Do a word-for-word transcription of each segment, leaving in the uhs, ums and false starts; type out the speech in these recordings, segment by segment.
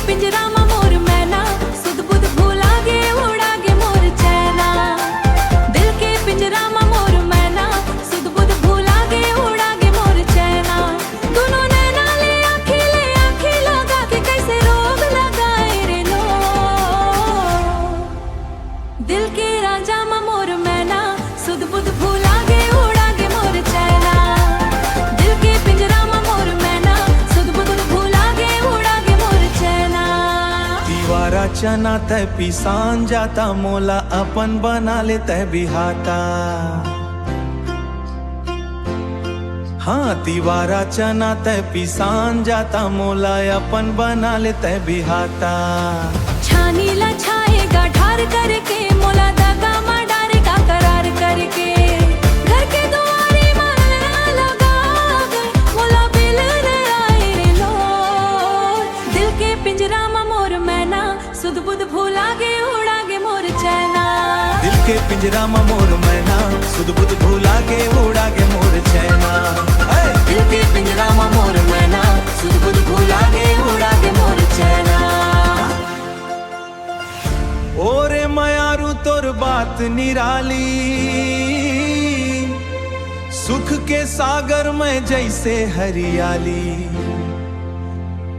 पिंजरा म मोर मैना, सुध बुध भुला गे, उड़ा गे मोर चैना। दिल के पिंजरा म मोर मैना, सुध बुध भुला गे, उड़ा गे मोर चैना। दुनो नैना ले आँखी, ले आँखी लगा के कैसे रोग लगाए रे लो। दिल के राजा म मोर मैना, सुध बुध भुला गे, उड़ा गे मोर चैना। दिल के पिंजरा म मोर मैना, सुध बुध भुला गे, उड़ा गे मोर चैना। तिवारा चना तै पिसान जाता, मोला अपन बना ले तै बिहाता। हाँ, तिवारा चना तै पिसान जाता, मोला अपन बना ले तै बिहाता। छानी ला छाएगा ढार करके, मोला दगा मा डारेगा करार करके। घर के दुआरे मा ना लगा गे, मोला बिल रे आए रे लो। दिल के पिंजरा म मोर मैना, सुध बुध भुला गे, उड़ा गे मोर चैना। दिल के पिंजरा म मोर मैना, सुध बुध भुला गे, उड़ा गे मोर चैना। ऐ! दिल के पिंजरा म मोर मैना, सुध बुध भुला गे, उड़ा गे मोर चैना। ओरे मयारू तोर बात निराली, सुख के सागर में जैसे हरियाली।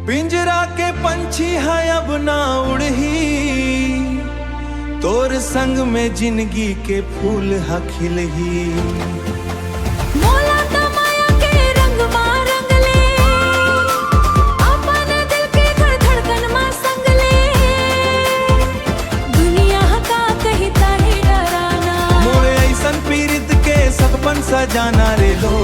पिंजरा के पंछी ह अब ना उड़ही, तोर संग में जिंदगी के फूल ह खिलही। मोला त माया के रंग मा रंग ले, अपन दिल के धड़ धड़कन मा संग ले। दुनिया ह का कही ताही डराना। मोरे ऐसन पीरित के सपन सजाना रे लो।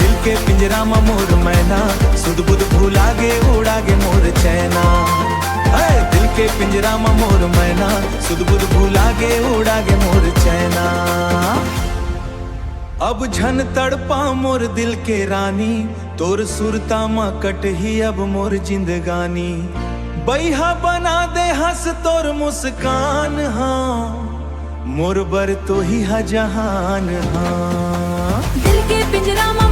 दिल के पिंजरा म मोर मैना, सुध बुध भुला गे, उड़ा गे मोर चैना। ऐ! दिल के पिंजरा म मोर मैना, सुध बुध भुला गे, उड़ा गे मोर चैना। अब झन तड़पा मोर दिल के रानी, तोर सुरता म कटही अब मोर जिंदगानी। बइहा बना दे हंस तोर मुस्कान, हाँ, मोर बर तोही ह जहान, हाँ। दिल के पिंजरा म